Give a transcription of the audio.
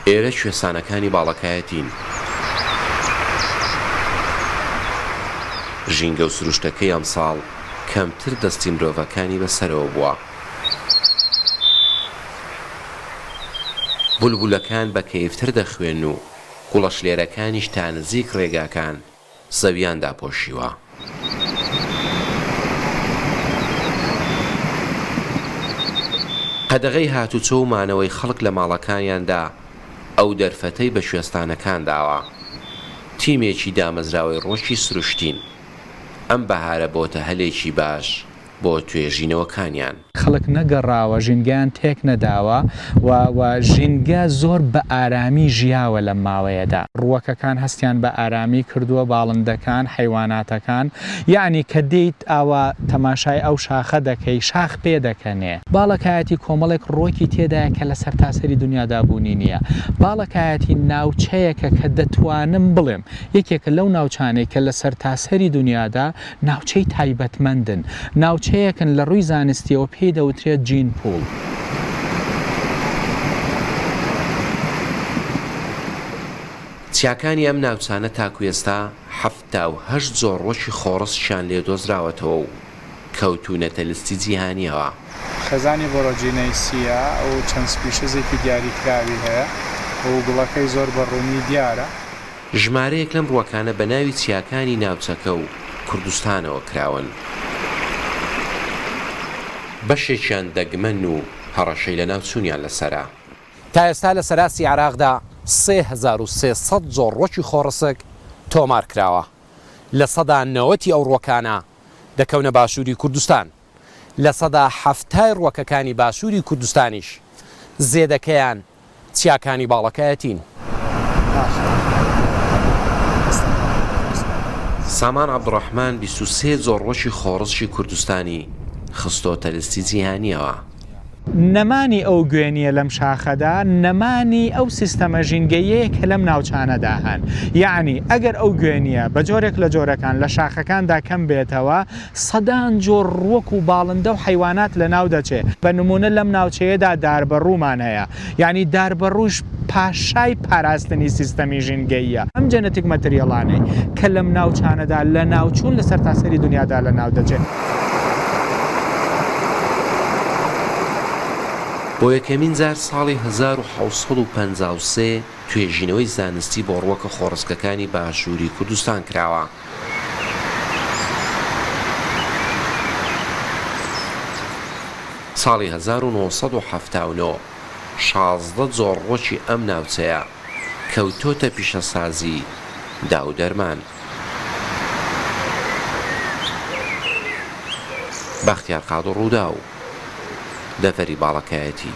ئێرە کوێستانەکانی باڵەکایەتین. ژینگە و سروشتەکەی ئەمساڵ کەمتر دەستی مرۆڤەکانی بەسەرەوە بووە. بولبولەکان بە کەیفتر دەخوێن و گوڵەشلێرەکانیش تا نزیک ڕێگاکان زەویان داپۆشیوە. قەدەغەی هاتوچۆ و مانەوەی خەڵک لە ماڵەکانیاندا ئەو دەرفەتەی بە کوێستانەکان داوە. تیمێکی دامەزراوەی ڕووەکی سروشتین. ئەم بەهارە بۆتە هەلێکی باش بۆ توێژینەوەکانیان. خەڵک نەگەڕاوە، ژینگەیان تێک نەداوە و و ژینگە زۆر بە ئارامی ژیاوە لەم ماوەیەدا. ڕووەکەکان هەستیان بە ئارامی کردووە، باڵندەکان، حەیواناتەکان. یەعنی کە دێیت ئاوا تەماشای ئەو شاخە دەکەی، شاخ پێدەکەنێ. باڵەکایەتی کۆمەڵێک ڕووەکی تێدایە کە لە سەرتاسەری دونیادا بوونی نییە. باڵەکایەتی ناوچەیەکە کە دەتوانم بڵێم یەکێکە لەو ناوچانەی کە لە سەرتاسەری دونیادا ناوچەی تایبەتمەندن، ناوچەیەکن لە ڕووی زانستییەوە پێی دەوترێت جین پوڵ. چیاکانی ئەم ناوچانە تاکو ئێستا 78 جۆر ڕووەکی خۆڕسکیان لێ دۆزراوەتەوە و کەوتوونەتە لستی جیهانییەوە. خێزانی بۆرۆجینەیسییە و چەند سپیشزێکی دیاریکراوی هەیە و گوڵەکەی زۆر بە ڕوونی دیارە. ژمارەیەک لەم ڕووەکانە بە ناوی چیاکانی ناوچەکە و کوردستانەوە کراون. بەشێکیان دەگمەن و هەڕەشەی لەناوچوونیان لەسەرە. تا ئێستا لە سەراستی عێراقدا 3300 جۆر ڕووەکی خۆڕسک تۆمار کراوە، 90% ی ئەو ڕووەکانە دەکەونە باشووری کوردستان، هەفتای ڕووەکەکانی باشووری کوردستانیش زێدەکەیان چیاکانی باڵەکایەتین. سامان عەبدوڕەحمان 23 جۆر ڕووەکی خۆڕسکی کوردستانی خستۆتە لیستی جیهانییەوە. نەمانی ئەو گوێنییە لەم شاخەدا، نەمانی ئەو سیستەمە ژینگەییەیە کە لەم ناوچانەدا هەن. یەعنی ئەگەر ئەو گوێنییە بە جۆرێک لە جۆرەکان لە شاخەکاندا کەم بێتەوە، سەدان جۆر ڕووەک و باڵندە و حەیوانات لەناو دەچێ. بە نموونە لەم ناوچەیەدا داربەڕوومان هەیە. یانی داربەڕووش پاشای پاراستنی سیستەمی ژینگەییە. ئەم جەنەتیک مەتریەڵانەی کە لەم ناوچانەدا لەناوچوون لە سەرتاسەری دونیادا لەناو دەچێ. بۆ یەکەمین جار ساڵی 1753 توێژینەوەی زانستی بۆ ڕووەکە خۆڕسکەکانی باشووری کوردستان کراوە. ساڵی 1979 16 جۆر ڕووەکی ئەم ناوچەیە کەوتۆتە پیشەسازی داو دەرمان. بەختیار قادر رووداو، دەڤەری باڵەکایەتی.